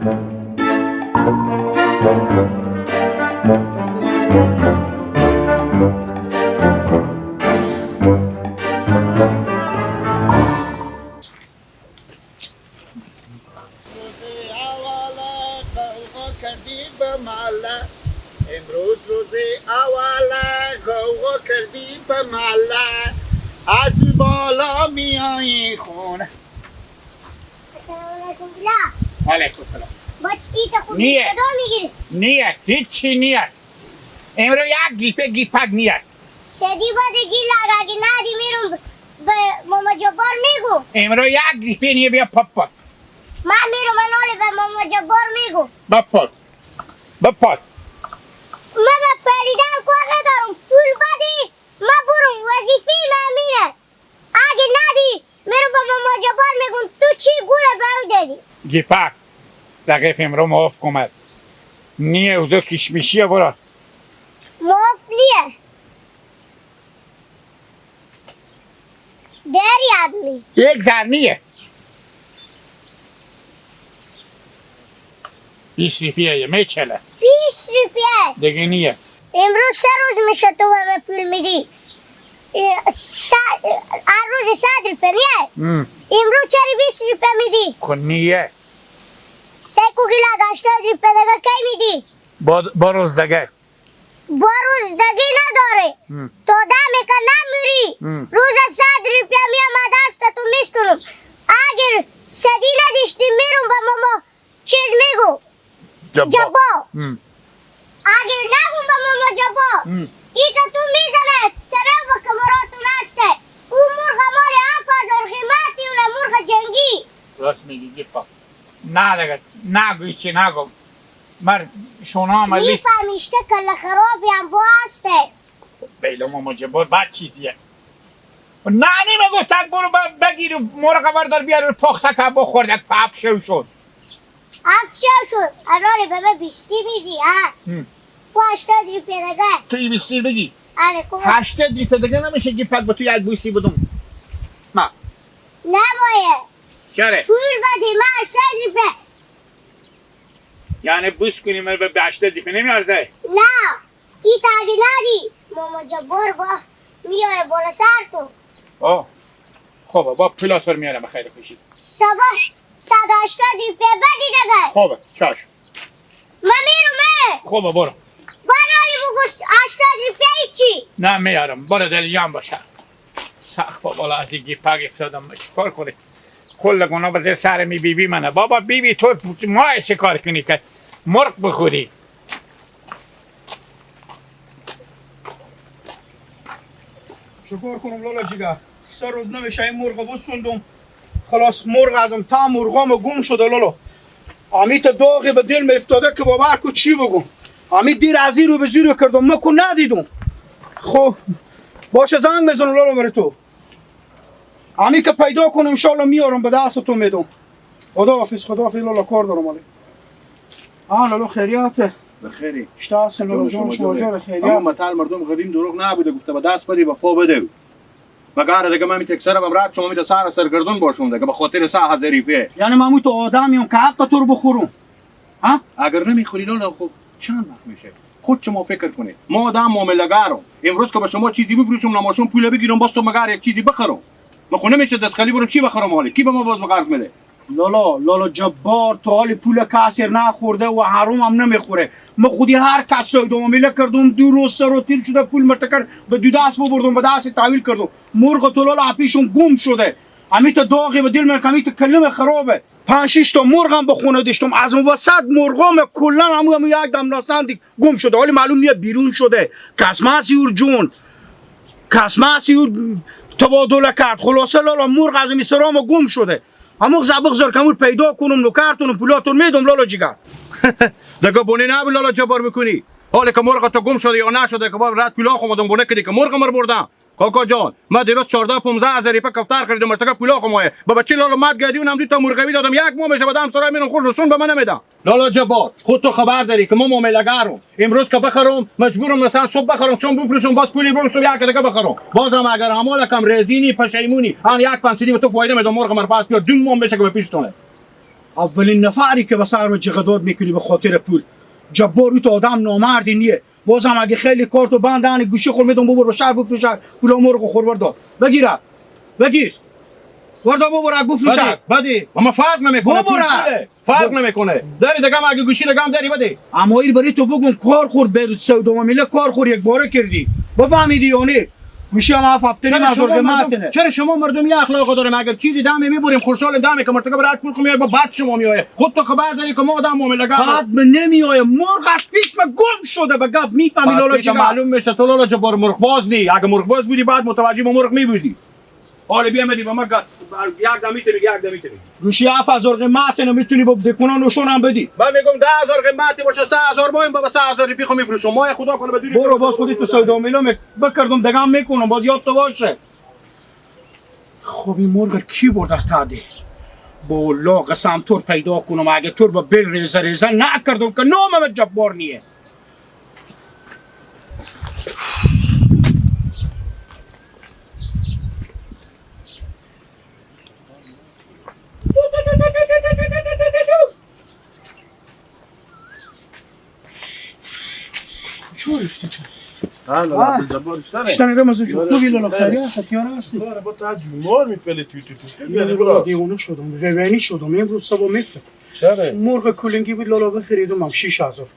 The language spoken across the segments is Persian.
امروز روز اول غوغا کردی به محله، از بالا میایی خونه. السلام علیکم بلا. علیکم السلام. با ایتا خوب کدام میگیری؟ نیه، هیچی نیه. امروز یک گیپه گیپک نیه. سدی با دیگی لگه ندی میرم به ماما جبار میگو. امروز یک گیپه نیه، بیا پاپا. من میرم من به ماما جبار میگو. بپا بپا. من به پریدن کار ندارم، پول بدی من برم وظیفه من میره. اگه ندی میرم به ماما جبار میگم تو چی گوله به او دادی. گیپک رقیف امرو معاف کمد نیه، اوزو کشمیشیه برا معاف نیه دری آدمی یک زر نیه. 20 روپیه میچله. 20 روپیه دیگه نیه. امروز 3 روز میشه تو به من پول میدی. هر روز 100 روپیه نیه. امروز چرا 20 روپیه میدی؟ خب نیه. سه کوگیلا 80 روپیه دیگه کی میدی؟ با روز دیگه. با روز دیگه نداره. تا دمی که نمیری روز 100 روپیه میام دست تو میستونم. اگر سدی نداشتی میرم به ماما چیز میگو. جبا. اگر نگم به ماما جبا ایتا تو میزنه طرف و کمراتون هسته. او مرغ مال 7000 قیمتی، اون مرغ جنگی. راست میگی گیپا. نه دیگه نگو هیچی نگو. مر شونا هم لیست میفهمیشته کل خرابی هم با هسته. بیلا ماما جبار بد چیزیه. نه نیمه گفتن برو بگیر مرغ بردار بیار پخته که بخور یک هفت شو شد. هفت شو شد. الان به من 20 میدی ها؟ تو 80 روپیه دیگه. تو این 20 بگی؟ آره کو. 80 روپیه دیگه نمیشه گیپک با تو یک بوسی بدم. نه. نباید. چرا؟ پول بدی من 80 روپیه. یعنی بوس کنی من به 80 روپیه نمیارزه؟ نه. ای تا اگه ندی ماما جبار با میای بالا سر تو. آه خب با پولاتور میارم به خیر خوشی. صبح 180 روپیه بدی دیگه. خوبه چشم. من میرم. خوبه برو. برو بگو 80 روپیه چی؟ نه میارم برو دلیان باشه. سخت بابا از این گیپک افتادم چیکار کنی؟ کل گناه به سر می بیبی منه. بابا بیبی تو ما چه کار کنی که مرغ بخوری؟ چیکار کنم لالا جیگر؟ 3 روز نمیشه این مرغ بسوندم. خلاص مرغ ازم تا مرغام گم شده لالا. امیت داغی به دل می افتاده که بابا کو چی بگم. امی دیر از رو به زیر کردم ما کو ندیدم. خب باشه زنگ میزنم لالا برای تو. امی که پیدا کنم ان شاء الله میارم به دست تو میدم. خداحافظ خداحافظ لالا کار دارم حالا. آ لالا خیریت. بخیری. شتا لالا جان شما جان خیریت. اما مثل مردم قدیم دروغ نبوده گفته به دست بدی به پا بده. مگر دیگه من میتکسرم امرات شما میت سر سرگردون باشم دیگه به خاطر 3000 روپیه. یعنی من تو آدمیم که حق تو رو بخورم. ها؟ اگر نمیخوری لالا خب چند وقت میشه؟ خود شما فکر کنید. ما آدم معامله‌گرم. امروز که به شما چیزی بفروشم نماشون پول بگیرم باز تو مگر یک چیزی بخرم. ما خونه میشه دست خالی برم چی بخرم حالی؟ کی به ما باز قرض میده؟ لالا لالا جبار تا حال پول کسی نخورده و حروم هم نمیخوره. ما خودی هر کس سود معامله کردم 2 روز سر و تیر شده پول مرتکر به دو دست ببردم به دست تحویل کردم. مرغ تو لالا پیشم گم شده. امی تا داغی به دل من کمی تا کلمه خرابه. 5 6 تا مرغم به خونه داشتم از اون وسط مرغام کلا همو یک دم ناسند گم شده. حالی معلوم نیست بیرون شده. کسماسی جون کسماسی تبادله کرد. خلاصه لالا مرغ از می سرام گم شده. همون بگذار که امور پیدا کنم نوکرتونم پولاتون میدم لالا جیگر. دیگه بونه نه لالا جبار میکنی. حالا که مرغ تو گم شده یا نشده که باب رد پولا خومدم بونه کردی که مرغ مر بردم. کاکا جان ما دیروز 14 15 هزار روپیه کفتر خریدم مرتکه پولا خومایه. بابا چی لالا مد گردی اونم دو تا مرغوی دادم یک ماه میشه بعدم سرای میرم خود رسون به من نمیدم. لالا جبار خود تو خبر داری که ما معامله‌گرم. امروز که بخرم مجبورم مثلا صبح بخرم شام بفروشم باز پولی برم صبح یک دیگه بخرم. بازم اگر همال کم رزینی پشیمونی ان یک پنسیدی به تو فایده میدم مرغ مر پاس بیار دو ماه میشه که به پیشتونه. اولین نفری که به سر جغداد میکنی به خاطر پول. جبار تو آدم نامردی نیه. بازم اگه خیلی کارتو بندن گوشی خور میدم ببر به شهر بفروش، پول مرغ خور وردا. بگیره. بگیر. وردا ببر بفروش. بدی. اما فرق نمیکنه. فرق نمیکنه. داری دگم اگه گوشی دگم داری بدی. اما ایر بری تو بگم کار خور به سودا معامله کار خور یک باره کردی. بفهمیدی یا نه؟ گوشی هم هفت هفته نیم هزار قیمتنه. چرا شما مردم یه اخلاق داریم؟ اگر چیزی دم میبریم خوشحال دم که مرتکب رات پول میای با بعد شما میای. خود تو خبر داری که ما آدم معامله گر. بعد من نمیای. مرغ از پیش من گم شده به گپ میفهمی لالا جان. معلوم میشه تو لالا جبار مرغ باز نی. اگه مرغ باز بودی بعد متوجه به مرغ میبودی. حالا بیا مدی با ما یک دمی میتونی یک دمی میتونی. گوشی 7000 قیمتنه میتونی با دکونا نشون هم بدی. من میگم 10000 قیمتی باشه 3000 بایم بابا 3000 روپیه خو میفروشم. ما خدا کنه بدونی. برو باز خودی تو سودا میلم بکردم دگم میکنم باز یاد تو باشه. خب این مرغ کی برده تادی؟ با الله قسم تور پیدا کنم اگه تور با بل ریزه ریزه نکردم که نامم جبار نیه. لا جبار اشتنی رمزون جو تو بیلا لختری ختیار هستی. با تا جمار میپلی تو تو تو تو دیوانه شدم، روانی شدم. امروز صبح میفتم. چرا؟ مرغ کلنگی بود لالا بخریدم هم 6000.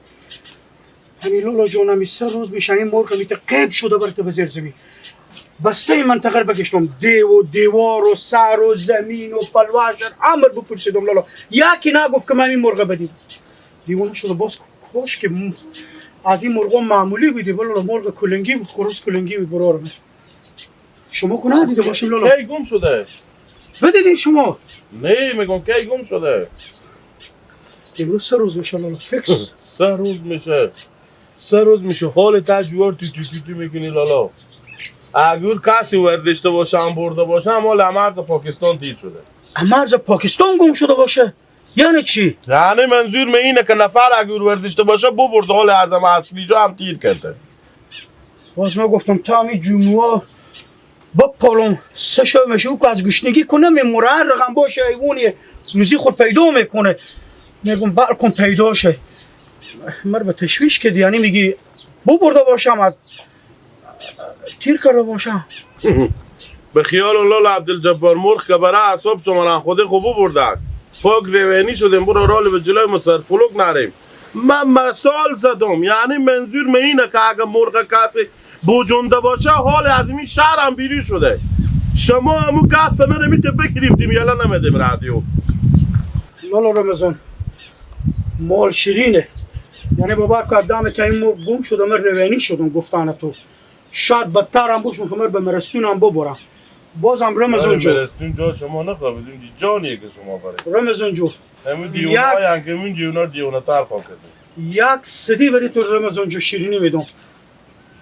همین لالا جانم سه روز میشه این مرغ میته قیب شده برات به زیر زمین. بسته این منطقه رو بکشتم، دیو و دیوار و سر و زمین و پلوشر امر بپرسیدم لالا. یکی نگفت که من این مرغ بدیم. دیوانه شده باز کاش که از این مرغ معمولی بودی ولی مرغ کلنگی بود، خروس کلنگی بود برارم. شما که ندیده باشیم لالا. کی گم شده؟ بدیدین شما؟ نه میگم کی گم شده؟ امروز 3 روز میشه لالا فکس. 3 روز میشه. 3 روز میشه حال تجوار تو تو تو میکنی لالا. اگر کسی وردشته باشه هم برده باشه مال مرز پاکستان تیر شده. مرز پاکستان گم شده باشه؟ یعنی چی؟ یعنی منظور من اینه که نفر اگر وردشته باشه ببرده حال اعظم اصلی جا هم تیر کرده. باز من گفتم تا همین جمعه با پالون سه شو میشه او که از گشنگی کنه میموره، هر رقم باشه حیوانی روزی خود پیدا میکنه. میگم برکن پیدا شه. مر به تشویش کردی، یعنی میگی ببرده باشم از تیر کرده باشم. به خیال الله عبدالجبار مرغ که برای اعصاب شما خود خوب بردن. پاک روینی شدیم برو رال به جلوی ما سر پلوک نریم. من مثال زدم، یعنی منظور من اینه که اگه مرغ کسی بوجونده باشه حال از این شهر هم بیری شده. شما همون گپ من میته بگرفتیم یلا نمیدیم رادیو. لالا رمضان مال شیرینه، یعنی بابا که دم تا این مرغ گم شده من روینی شدم گفتن تو. شاید بدتر هم باشم که من به مرستون هم ببرم. بازم رمضان جو مرستون جا شما نخوابیدیم جانیه که شما برای رمضان جو همون دیونه های که همون دیونه دیونه تر خواه کرده. یک سدی بری تو رمضان جو شیرینی میدم.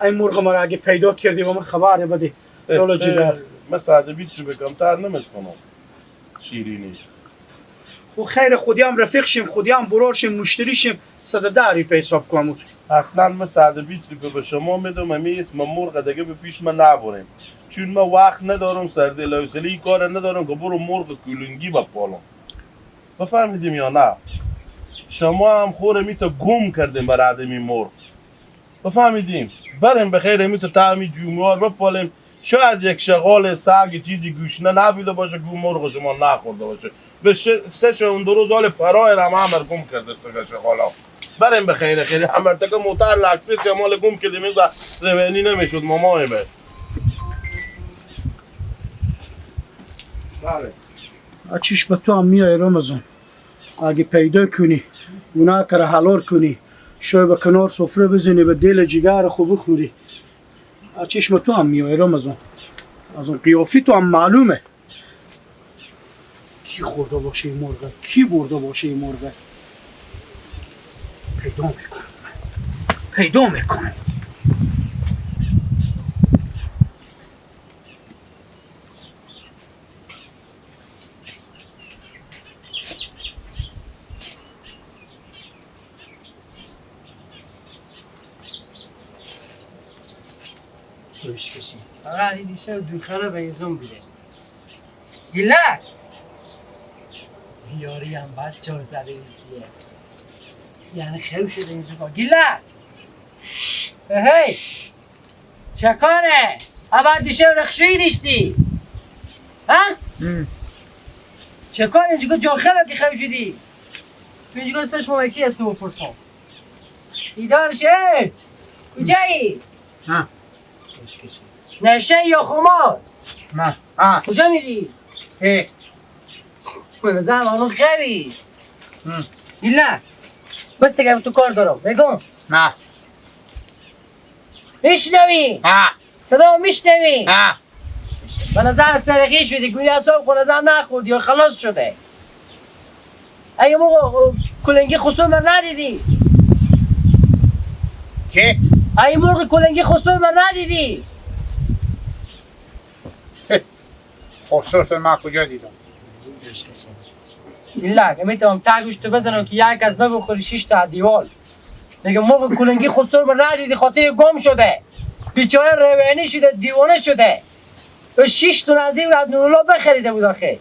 این مرغ مرا اگه پیدا کردی و من خبر بده لالا جگر. من 120 رو بکم تر نمیشکنم شیرینی. خب خیر خودی هم رفیق شیم، خودی هم برار شیم، مشتری شیم. 110 روپیه حساب کنم. اصلا من 120 روپیه به شما میدم، همین اسم مرغ دیگه به پیش من نبریم. چون من وقت ندارم، سردل حوصله کار ندارم که برو مرغ کلنگی بپالم. بفهمیدیم یا نه؟ شما هم خوره میتو گم کردیم بر آدمی مرغ. بفهمیدیم؟ بریم بخیر میتو تعمی جوموار بپالیم. شاید یک شغال سگ چیزی گوشنه نبیده باشه گو مرغ شما نخورده باشه. به سه شون دو روز حال پرای رم امر گم کرده است شغالا. بریم بخیر خیلی امر تک موتر لکسیس یا مال گم کردیم روینی نمیشد مامای به. بله. چیش به تو هم میای رمضان. اگه پیدا کنی اونا کر حلال کنی شوی به کنار سفره بزنی به دل جگر خوب بخوری. چشم تو هم میای رمضان. از اون قیافی تو هم معلومه. کی خورده باشه این مرغه؟ کی برده باشه این مرغه؟ پیدا میکنم. پیدا میکنم. فقط این دیشب دوخره به ایزون بوده. گلک یاری هم بعد 420 یعنی خیلی شده اینجا گیلک. هی چکاره؟ اول دیشه رخشویی دیشتی ها؟ چکاره اینجا جا خیلی که خیلی شدی تو اینجا استش ممکسی از تو بپرسم بیدار شه کجایی؟ ها نشه یا خمار؟ نه ها کجا میری؟ ای به نظرم الان خیلی گیلک بس دیگه تو کار دارم بگم نه میشنوی؟ نه صدا میشنوی؟ نه به نظر سرقی شدی گویی اصاب خود نظر نخوردی یا خلاص شده. اگه موقع کلنگی خسرو من ندیدی؟ کی؟ اگه مرغ کلنگی خسرو من ندیدی؟ خسرو من کجا دیدم؟ گیلک میتونم تاگوش تو بزنم که یک از من بخوری 6 تا دیوال. میگه مرغ کلنگی خسرو من ندیدی خاطر گم شده. بیچاره روانی شده دیوانه شده. به 6 تا از این از نورالله بخریده بود آخه.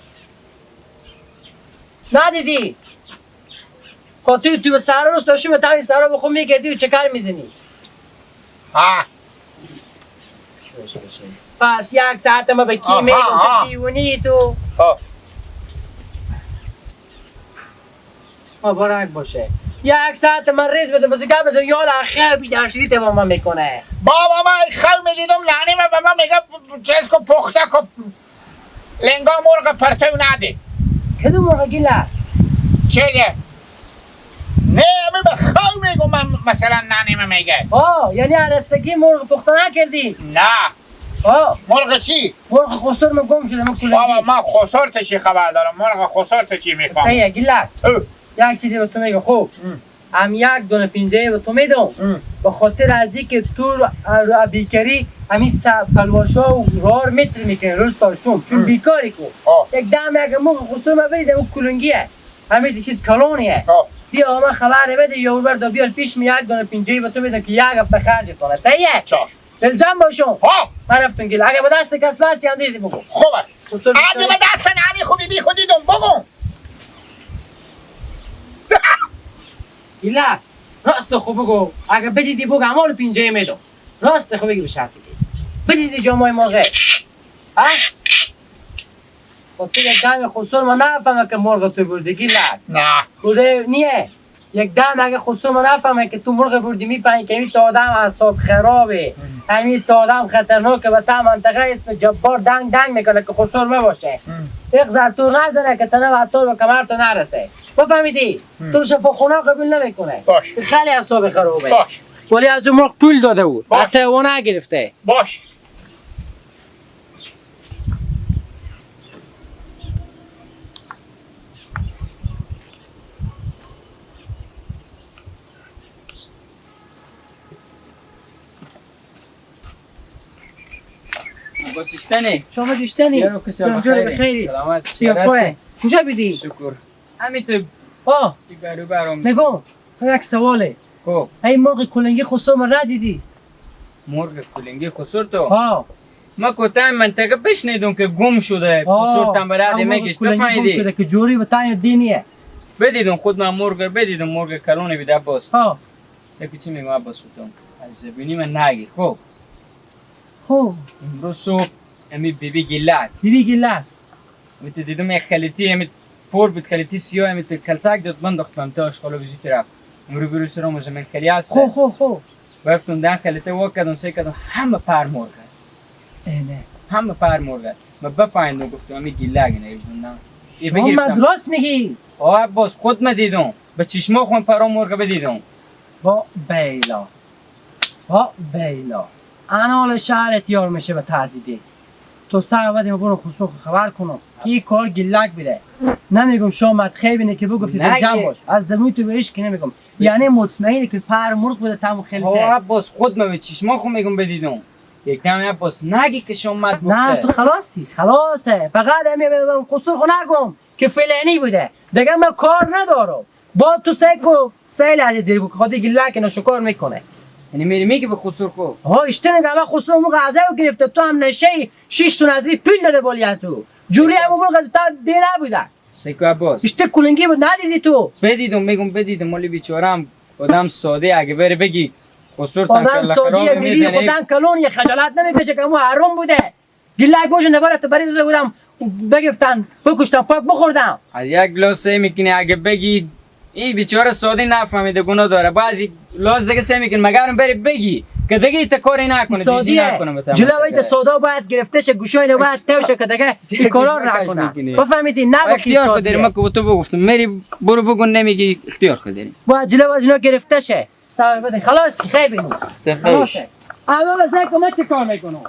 ندیدی؟ خاطر تو به سر روز داشتی به تایی سرا بخون میگردی و چکر میزنی. ها پس یک ساعت ما به کی میگم که دیوونی تو؟ مبارک باشه. یک ساعت من ریز بده بازی گپ بزن یال اخر بیدرشیدی تمام من میکنه. بابا من خل میدیدم لعنی من به من میگه چیز کو پخته کو لنگا مرغ پرتو نده. کدوم مرغ گیلک؟ چیه؟ نه من به خل میگم من مثلا نانی من میگه. آه یعنی عرستگی مرغ پخته نکردی؟ نه. آه مرغ چی؟ مرغ خسر من گم شده من کلنگی. بابا من خسرت چی خبر دارم؟ مرغ خسرت چی میفهمم؟ صحیح گیلک. یک چیزی به تو میگم خوب هم یک دونه پینجه به تو میدم به خاطر از اینکه تو رو بیکاری همین پلواشا و رار متر میکنی روز تا شم چون بیکاری کو یک دم یک موقع خسرو ما برید اون کلنگیه همین چیز کلونیه بیا من خبر بده یا بر دا بیار پیش می یک دونه پینجه به تو میدم که یک هفته خرج کنه. صحیحه؟ چشم دلجان باشم من رفتم گیل اگه به دست کس هم دیدی بگو خوبه اگه به دست نانی خوبی بی خود دیدم بگو. گیلک راست خوب بگو اگه بدیدی بگو همال پینجه میدم. راست خوب بگی به شرطی بدیدی جامای مرغه ها خب تو یک دم خسرو ما نفهمه که مرغ تو بردی گیلک. نه بوده نیه یک دم اگه خسرو ما نفهمه که تو مرغ بردی میپنی که همین تا آدم اعصاب خرابه همین تا آدم خطرناکه و تا منطقه اسم جبار دنگ دنگ میکنه که خسرو مباشه یک زر تو نزنه که تنه و تو به کمر تو نرسه بفهمیدی؟ تو رو شفاخونه قبول نمیکنه. باش خیلی اعصاب خرابه. باش ولی از اون مرغ پول داده بود حتی او نگرفته. باش گوشتنی شما دیشتنی بخیری سلامت. کجا بیدی؟ شکر همین تو آه برو میگم یک سواله. خب این مرغ کلنگی خسرو من ندیدی؟ مرغ کلنگی خسرو تو؟ ها ما کوتاه منطقه بشنیدم که گم شده خسرو تم برای میگشت بفهمیدی؟ گم شده که جوری به تایم دینیه بدیدم خود من مرغ بدیدم مرغ کلونه بیده عباس. ها سکو چی میگم عباس تو از زبینی من نگی. خب خب امروز صبح امی بیبی گیلک بیبی گیلک امی تو دیدم یک خلیتی امی پر بود خلیتی سیاه امی تو کلتک داد من داختم تا اشخالا بزی طرف امرو برو سرم زمین خلی هست. خو خو خو رفتم دن خلیته وا کردم سه کردم همه پر مرغه اینه همه پر مرغه من بفهمیدم گفتم امی گیلک نه شما من راست میگی؟ آه عباس خود من دیدم به چشما خون پرا مرغه بدیدم. با بیلا با بیلا انال شهر اتیار میشه به تعزیدی تو سر بدیم برو خسرو خبر کنم که این کار گیلک بیده. نمیگم شامت خیلی که بگفتی تو جمع باش از دموی تو بهش که نمیگم یعنی مطمئنه که پر مرغ بوده تمو خیلی ته. عباس خود من به چشما خو میگم بدیدم یک دم عباس نگی که شامت گفته. نه تو خلاصی خلاصه فقط همین خسرو خو نگم که فلانی بوده دیگه من کار ندارم با تو سیکو سیل از دیگه خود گیلک اینا شکار میکنه. یعنی میری میگی به خسرو خو ها اشته نگه من خسرو موقع از او گرفته تو هم نشه 6 تا نظری پول داده بالی از او جوری هم مرغ از تا دی نبوده. سیکو عباس اشته کلنگی بود ندیدی تو؟ بدیدم میگم بدیدم مالی بیچارم آدم ساده اگه بره بگی قصور آدم ساده بیبی خودم کلون یه خجالت نمیکشه که مو حرام بوده. گلک باشن دوباره تو برای داده بودم بگرفتن بکشتم پاک بخوردم. از یک لاس سه میکنی اگه بگی این بیچاره ساده نفهمیده گناه داره. بعضی لاس دیگه سه میکنی مگرم بری بگی که دیگه ایت کاری نکنه دیزی سادیه نکنه. جلوی ایت سودا باید گرفته شه گوشای اینو باید توشه که دیگه این کارا رو نکنه. بفهمیدی؟ نه باشی اختیار خود داری. سادیه ما که تو بگفتم میری برو بگو نمیگی اختیار خود داری. باید جلو از اینا گرفته شه. صبر بده خلاص خیلی بینی خلاص. الان زنگ ما چه کار میکنم؟